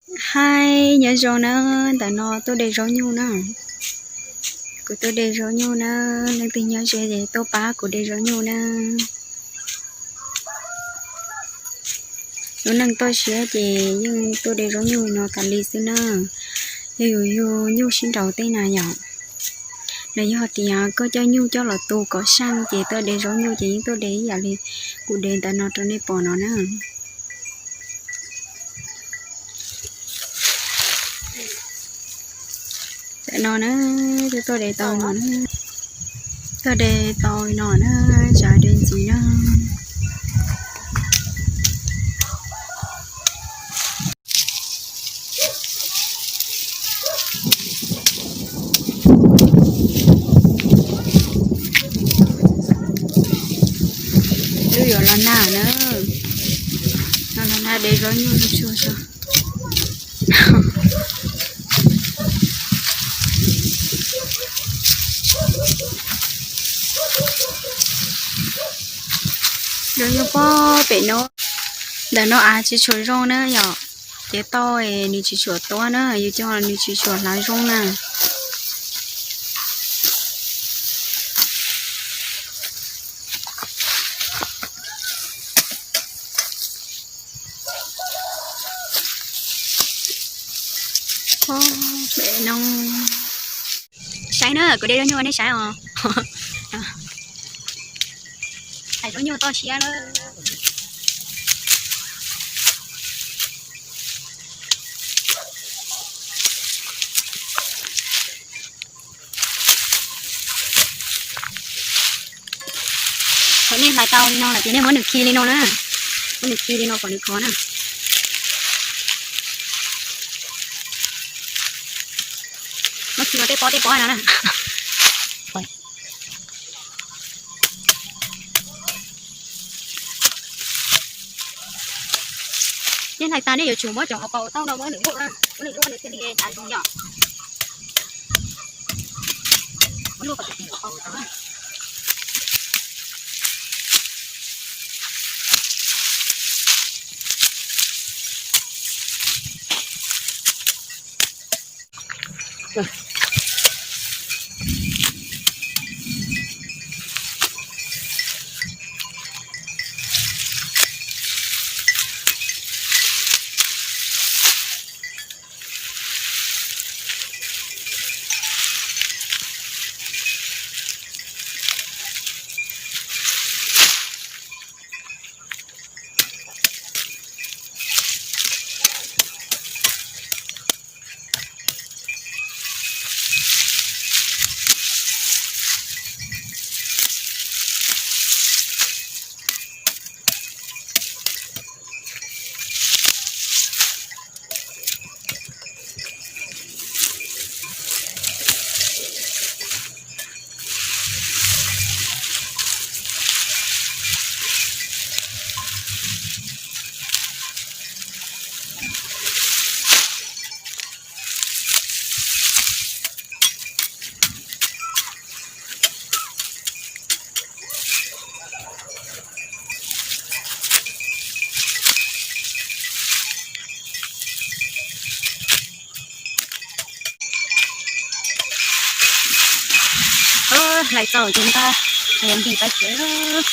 Hais nyob zoo na, ntawm no tuaj de zaub nyuj na. Kuv tuaj de zaub nyuj na, leej twg nyob ze ces tuaj pab kuv de zaub nyuj na. Lub neej toj siab ces yeej tuaj de zaub nyuj no tas li xwb na. Yog yus yug nyuj sib nraus tej na yom. Los yog tias koj coj nyuj coj los tu kom seej ces tuaj de zaub nyuj ces yeej tuaj de ib yam li kuv de ntawm no rau nej pom no na. Ntawm no na, tuaj de tau no na, tuaj de tau no na, tsam de ntxiv na. Lub yuav los nag na, los nag de zaub nyuj tsuag tsuag. Zaub nyuj pob pem no, ntawm no av tsis tshua zoo na yom, ces toj nws tsis tshua tuab na, yus cog nws tsis tshua hlav zoo na. Pem no, saib na, kuv de zaub nyuj nej saib os. Hais zaub nyuj toj siab na. Thaum nej hlais tau li no lawm ces nej muab nws khi li no na, muab nws khi li no kom nws khov na. Muab khi ua tej pob tej pob no na. Nej hlais tas nej yuav tsum muab cov hauv paus tauj no muab nws luaj, muab nws luaj nws thiaj li hlav zoo yom. Hlais txaus ces nqa, ntim pais tsev.